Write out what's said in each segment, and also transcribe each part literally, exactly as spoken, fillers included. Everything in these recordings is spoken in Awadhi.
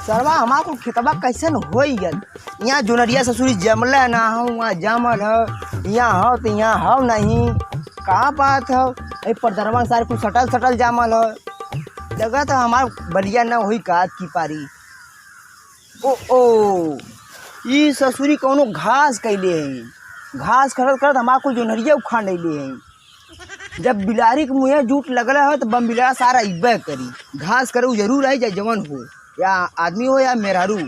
सरवा, हमार कुल खेतवा कैसन होई गल? यहाँ जोनहरिया ससुरी जमले ना हो, वहाँ जमल हो, यहाँ हो तो यहाँ हो नहीं। का बात हो? ए परदरवा सारे कुल सटल सटल जामल हो। लगा तो हमार बलिया ना होई का की पारी। ओ, ओ, ई ससुरी कौनो घास कैले है। घास करत करत हमार कुल जोनहरिया उखाड़ ले है। जब बिलारी के मुँहे जूट लगल है तो बम बिलारा सारा अइबे करी। घास करे उ जरूर आई, चाहे जवन हो, या आदमी हो या मेहरारू।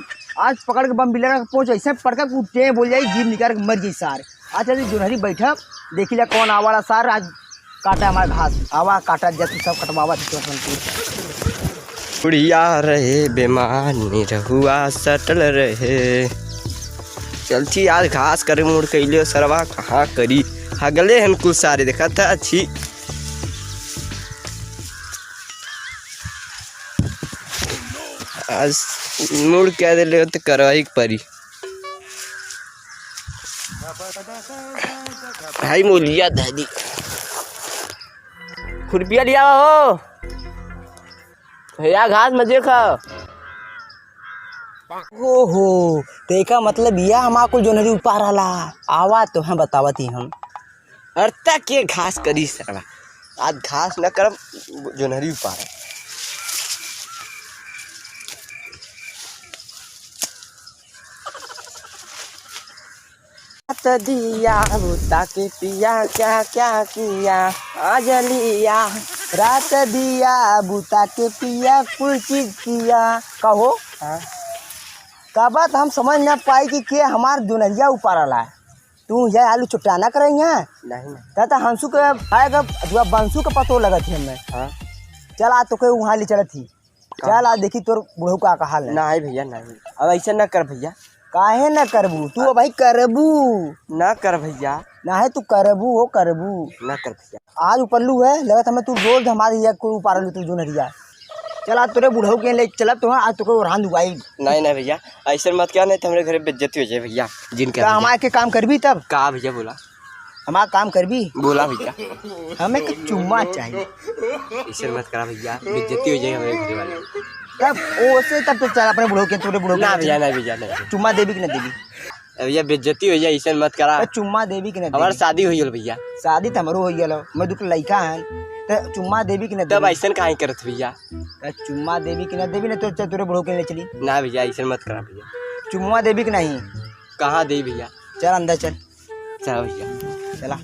आज पकड़ के बम बिलारा के पोंछ ऐसे पटका कि उ टें बोल जाई, जीभ निकाल के मर जाई सार। आज चल जोनहरी बैठब, देखी ला कौन आवाला सार आज काटा हमार घास। आवा काटा जब सब कटवावा थी तो। बुढ़िया रहे बेमार निरहुआ सटल रहे। चलती आज घास करे मुड़ कैले सरवा कहाँ करी। हगले हन कुल सारे देखा था अच्छी। आज मुड़ कह देले तो करवाई के परी। भाई मोलिया दादी। खुरपिया लिया हो। भैया घास मत देखा। ओहो, तो एका मतलब यह हमार कुल जोनहरी उपार रहला। आवा तो हम बतावत ही हम। अरे त के घास करी सरवा? आज घास न करब, जोनहरी उपार। रात दिया बुता के पिया क्या क्या किया, आज लिया। रात दिया बुता के पिया कुल चीज किया। कहो, हाँ। कबत हम समझ ना पाई कि के हमार जोनहरिया उपारला है। तू यह आलू चुपटाना करे यहाँ? नहीं, नहीं। कहता हंसू के आएगा, अथवा बंसू के पतो लगत है हमें। हाँ। चल, आज तोके वहाँ ले चलत ही। का? चल, आज देखी तोर बुढ़ऊ का, का हाल है। नहीं भैया, नहीं। अब ऐसे ना कर भैया। काहे ना करबू? तू अब भाई करबू। ना कर भैया। ना है, तू करबू, हो करबू। ना कर भैया। आज उपल्लू है, लगत हमें तू रोज हमारे यहाँ कोई उपार लू तू जोनहरिया। चल, आज तोरे बुढ़ऊ के ले चलब तो, आज तोके ओरहान दुआई। नहीं, नहीं भैया, ऐसे मत क्या, नहीं तो हमरे घरे बेइज्जती हो जाए भैया। जिन का का भैया। हमारे के काम करबी तब? का भैया बोला? हमार काम करबी? बोला भैया। हमें के चुम्मा चाहिए। ऐसे मत करा भैया, बेइज्जती हो जाए हमरे घरे वाले। तब ओसे तब तो चल अपने बुढ़ऊ के, तोरे बुढ़ऊ के ना ले भैया, चल। नहीं भैया, नहीं। चुम्मा देबी कि ना देबी? ए भैया, बेइज्जती हो जाए, ऐसे मत करा। तो चुम्मा देबी कि ना देबी? हमार शादी हो गल भैया। शादी तो हमरो हो गल हो, मैं दुख लइका हन, तो चुम्मा देबी कि ना तब देबी? ऐसन काहे करत भैया? तो चुम्मा देबी कि ना देबी? ना तो चल तोरे बुढ़ऊ के ले चली। ना भैया, ऐसे मत करा भैया। चुम्मा देबी कि नहीं? कहाँ दे भैया? चल अंदर चल। चल भैया। चला।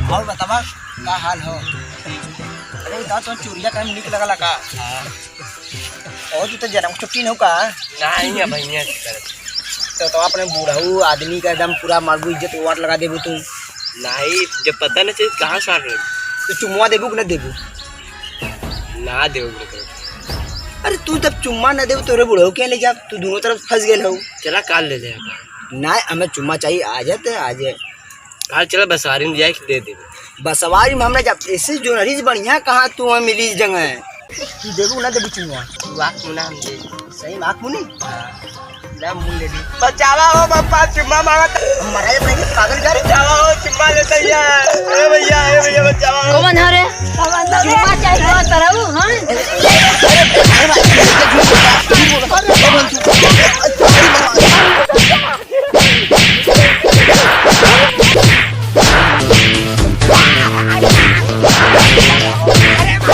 और बतावा, का हाल हो? अरे, बताओ, तो चोरिया करे में निक लगला का? हाँ। और तू तो जनम छुट्टी नहीं का? नहीं, अब भैया की तरफ। तो, तो अपने बुढ़ऊ आदमी का एकदम पूरा मारबू, इज्जत वाट लगा देबू तू। नहीं, जब पता नहीं चली, कहाँ से आ गए? तो चुम्मा देबू कि ना देबू? ना देबू, बिल्कुल। अरे तू जब चुम्मा ना देबू, तोरे बुढ़ऊ के ले जा, तू दोनों तरफ फंस गए हो। चला, काल ले ले। ना, हमें चुम्मा चाहिए, आ जाते, आ जाए। काल चला, बसवारी में जाए के दे दे। बसवारी में हमरा जब ऐसे जोनहरी से बढ़िया कहाँ तू हमें मिली जगह है। तू देबू ना देबू चुम्मा? तू आँख मुना हम दे। सही में आँख मुनी? हाँ। ना मुन ले ली। बचावा हो बापा, चुम्मा मांगत। हम मराए अपने के पागल कर। बचावा हो, चुम्मा लेते ही है। ए भैया, ए भैया, बचावा हो। कौन है रे? चुम्मा चाहिए, तरऊ।